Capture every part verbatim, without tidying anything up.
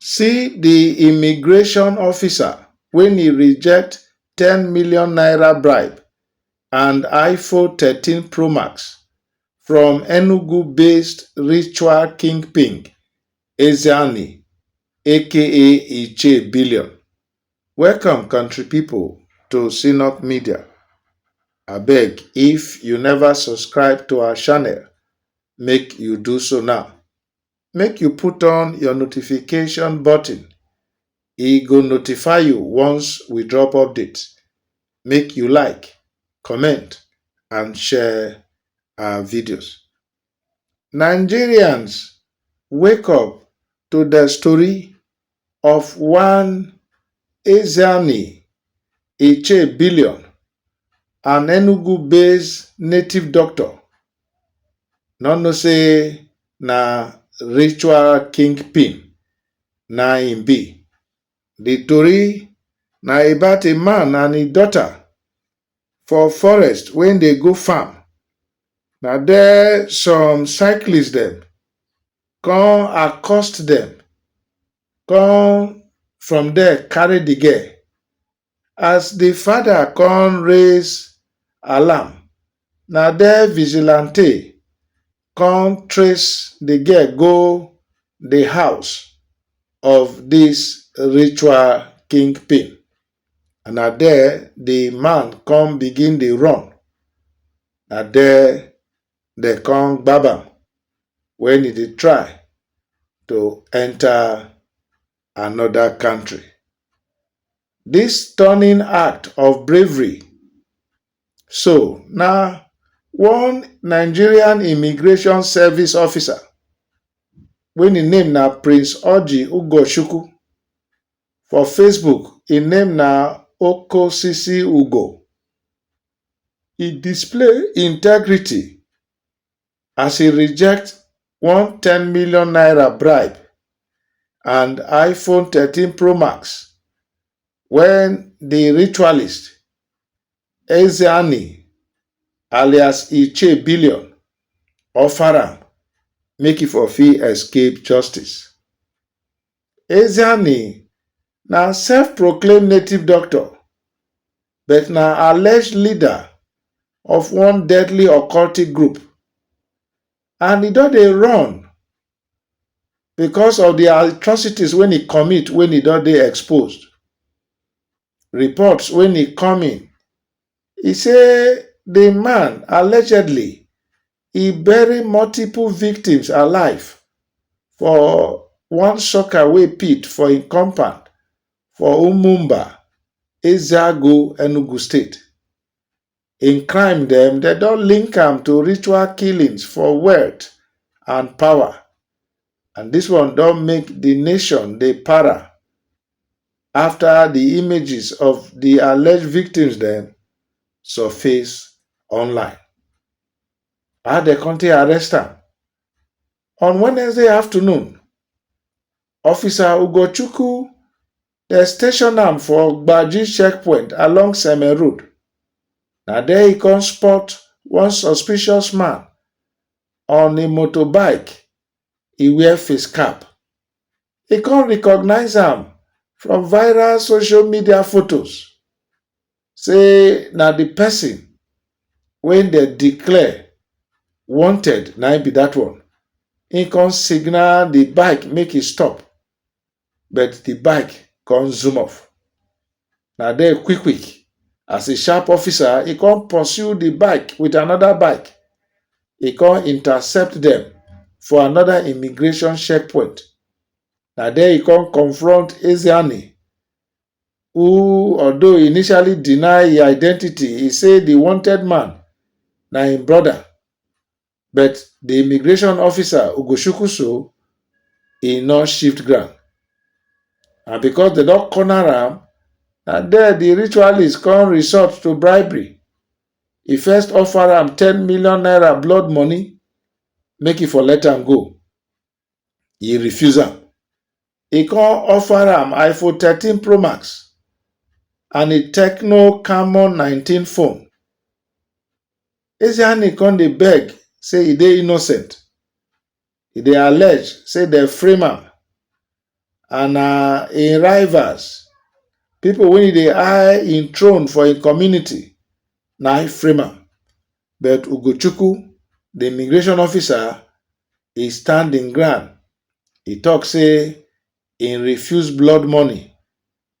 See the immigration officer when he reject ten million naira bribe and iPhone thirteen Pro Max from Enugu-based ritual kingpin Ezeani, A K A Iche Billion. Welcome, country people, to Synod Media. Abeg, if you never subscribe to our channel, make you do so now. Make you put on your notification button. E go notify you once we drop update. Make you like, comment, and share our videos. Nigerians, wake up to the story of one Ezeani Iche Billion, an Enugu-based native doctor. No know say na ritual kingpin na im be. The tori na about a man and im daughter for forest wey dey go farm. Na there some cyclist dem come accost dem, come from there carry the girl. As the father come raise alarm, na there vigilante come trace the girl go the house of this ritual kingpin. And na there the man come begin dey run. Na there dem come gbab am when e dey try to enter another country. This stunning act of bravery so na one Nigerian immigration service officer wey im name na Prince Orji Ugochukwu. For Facebook, im name na Okosisi Ugo. E display integrity as e reject one ten million naira bribe and iPhone thirteen Pro Max when the ritualist Ezeani, alias Iche Billion, offer am make e for fit escape justice. Ezeani na self-proclaimed native doctor, but na alleged leader of one deadly occultic group, and e don dey run because of the atrocities wey e commit wey e don dey exposed. Reports wey e come in, e say the man allegedly e bury multiple victims alive for one sucker wey pit for im compound for Umumba, Ezeagu, Enugu State. Im crime dem, dem don link am to ritual killings for wealth and power, and this one don make the nation dey para after the images of the alleged victims dem surface online. How dem come take arrest am? On Wednesday afternoon, Officer Ugochukwu, dem station am for Gbaji checkpoint along Seme Road. Na there e come spot one suspicious man on a motorbike. E wear face cap. E come recognize am from viral social media photos say na the person wey dem declare wanted na im be that one. Im come signal the bike make e stop, but the bike come zoom off. Na there quick quick, as a sharp officer, e come pursue the bike with another bike. E come intercept them for another immigration checkpoint. Na there e come confront Ezeani, who, although initially deny im identity, e say the wanted man na im brother. But the immigration officer, Ugochukwu so, e no shift ground. And because dem don corner am, na there the ritualist come resort to bribery. E first offer am ten million naira blood money make e for let am go. E refuse am. E come offer am iPhone thirteen Pro Max and a Tecno Camon nineteen phone. Ezeani come dey beg say e dey innocent. E dey allege say dem frame am and na im rivals, people wey dey eye im throne for im community, na im frame am. But Ugochukwu, the immigration officer, e stand im ground. E talk say im refuse blood money,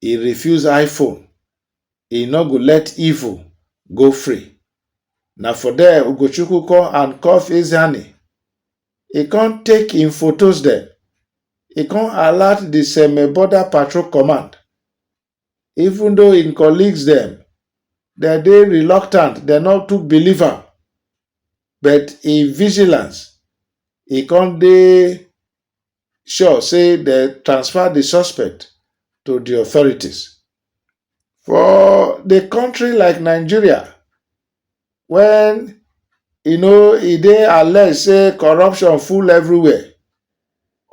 e refuse iPhone, e no go let evil go free. Na for there Ugochukwu come handcuff Ezeani. E come take im photos dem. E come alert the Seme Border Patrol Command. Even though im colleagues dem, dem dey reluctant, dem no too believe am. But im vigilance, e come dey sure say dem transfer the suspect to the authorities. For the country like Nigeria, when you know e dey alleged say corruption full everywhere,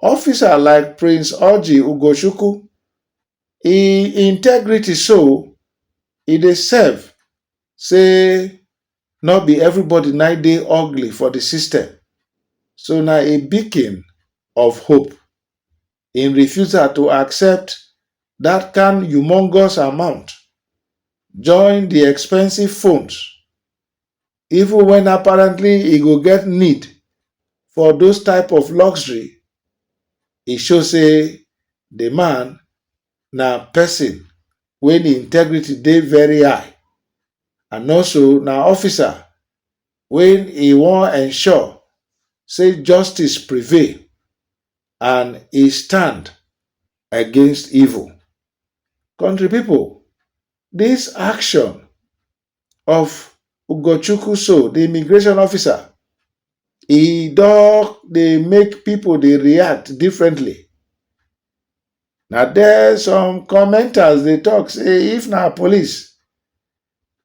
officer like Prince Orji Ugochukwu, im integrity so e dey serve say no be everybody na dey ugly for the system. So na a beacon of hope. Im refusal to accept that kind humongous amount, join the expensive phones, even when apparently e go get need for those type of luxury, e show say the man na person wey im integrity dey very high, and also na officer wey e wan ensure say justice prevail and e stand against evil. Country people, this action of Ugochukwu so, the immigration officer, e don dey make people dey react differently. Na there some commenters dey talk say if na police,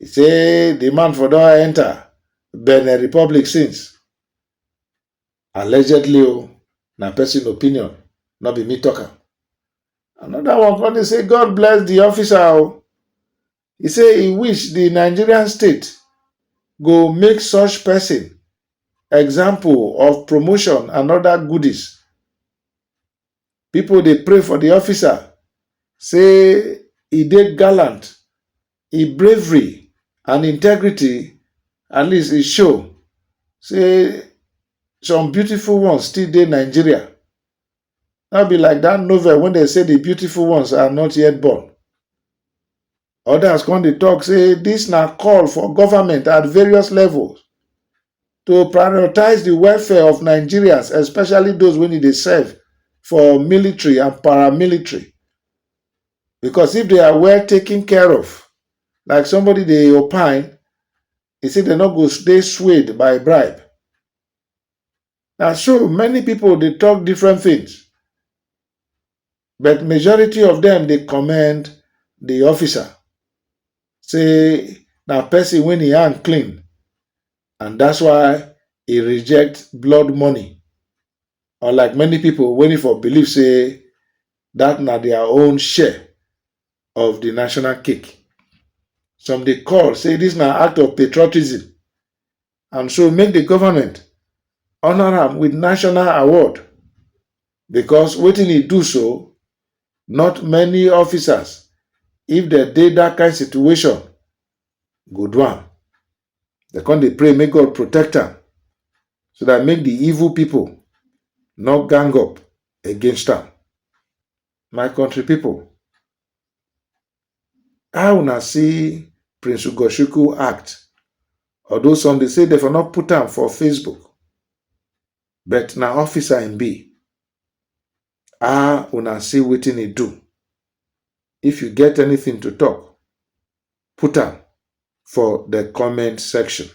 e say the man for don enter Benin Republic since. Allegedly o, na person opinion, no be me talk am. Another one come dey say God bless the officer o. E say e wish the Nigerian state go make such person example of promotion and other goodies. People dey pray for the officer, say e dey gallant, e bravery and integrity, at least e show say some beautiful ones still dey Nigeria. No be like that novel wey dem say the beautiful ones are not yet born. Others come dey talk say this na call for government at various levels to prioritize the welfare of Nigerians, especially those wey dey serve for military and paramilitary. Because if they are well taken care of, like somebody dey opine, e say dem no go dey swayed by bribe. Na so many people dey talk different things, but majority of them dey commend the officer, say na person wey im hand clean, and that's why e reject blood money. Unlike many people wey for believe say that na their own share of the national cake. Some dey call say this na act of patriotism, and so make the government honor am with national award, because wetin e do so, not many officers, if dem dey that kind situation, go do am. Dem come dey pray make God protect am, so that make the evil people no gang up against am. My country people, how una see Prince Ugochukwu act? Although some dey say dem for no put am for Facebook, but na officer im be. How una see wetin e do? If you get anything to talk, put am for the comment section.